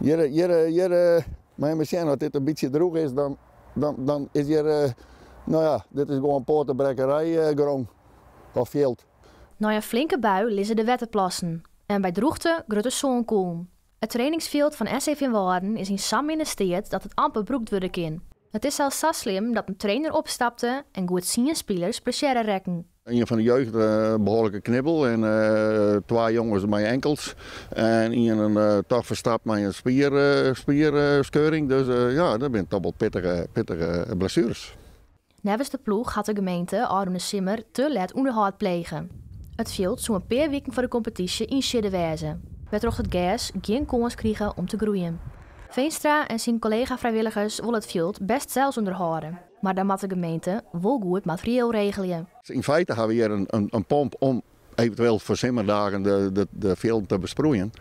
Hjir, hjir, hjir, mei je sjen, as dit in bytsje drûch is, dan is hjir, no ja, dit is gewoan poatebrekkerij grûn of fjild. Nei in flinke bui lizze de wetterplassen en by drûchte grutte sânkûlen. It trainingsfjild fan SC Feanwâlden is yn sa'n minne steat dat it amper brûkt wurde kin. It is sels sa slim dat in trainer opstapte en goed 10 spilers blessearre rekken. Ien fan de jeugd behoarlike knibbel en twa jonges mei ankels. En ien in toch ferstapt mei in spierskeuring. Dus ja, dat binne toch wol pittige, pittige blessueres. Neffens de ploech hat de gemeente ôfrûne simmer te let ûnderhâld plege. It fjild soe in pear wiken foar de kompetysje ynsiedde wêze, wêrtroch't it gers gjin kâns krige om te groeien. Veenstra en syn kollega-frijwilligers wolle it fjild bêst sels ûnderhâlde, mar dan moat de gemeente wol goed materieel regelje. Yn feite hawwe we hjir in pomp om eventueel foar simmerdagen de fjilden te besproeien.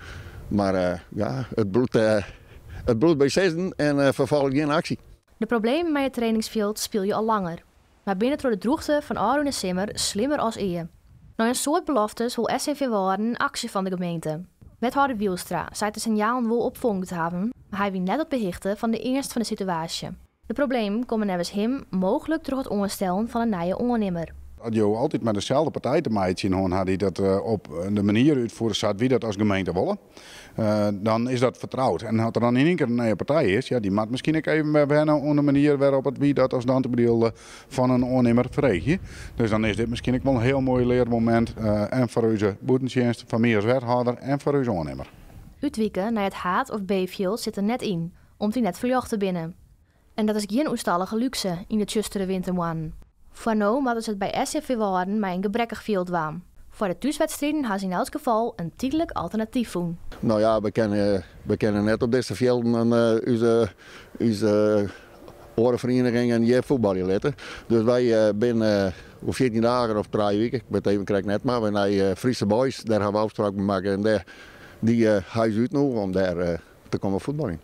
Mar ja, it bliuwt by sizzen en ferfolget gjin aksje. De problemen mei it trainingsfjild spylje al langer, mar binne troch de drûchte fan ôfrûne simmer slimmer as ea. Nei in soad beloftes wol SC Feanwâlden aksje fan de gemeente. Wethâlder Wielstra seit de sinjalen wol opfongen te hawwen, mar hy wie net op de hichte fan de earnst fan de situaasje. De problemen komme neffens him mooglik troch it oanstellen fan in nije oannimmer. As jo altyd mei deselde partij te meitsjen hân ha dy't dat op de manier útfiere sa't wy dat as gemeente wolle, dan is dat fertroud. En as der dan yn ien kear in nije partij is, ja, dy moat miskien ek even wer wenne oan de manier wêrop't it wy dat as Dantumadiel fan in oannimmer freegje. Dus dan is dit miskien ek wol in hiel moai learmomint en foar ús bûtentsjinst, foar my as wethâlder en foar ús oannimmer. Útwike nei it haad- of B-fjild sit der net yn, om't dy net ferljochte binne. En dat is gjin oerstallige lúkse yn de tsjustere wintermoannen. Foar no moatte se it by SC Feanwâlden mei in gebrekkich fjild dwaan. Foar de thúswedstriden ha se yn elts gefal in tydlik alternatyf fûn. No ja, we kinne net op dizze fjilden ús oare ferienigingen hjir fuotbalje litte. Dus wy binne oer 14 dagen of 3 wiken, ik wit even krekt net, mar we nei Friese Boys, dêr hawwe we ôfspraken makke en dêr dy ha ús útnûge om dêr te kommen fuotbaljen.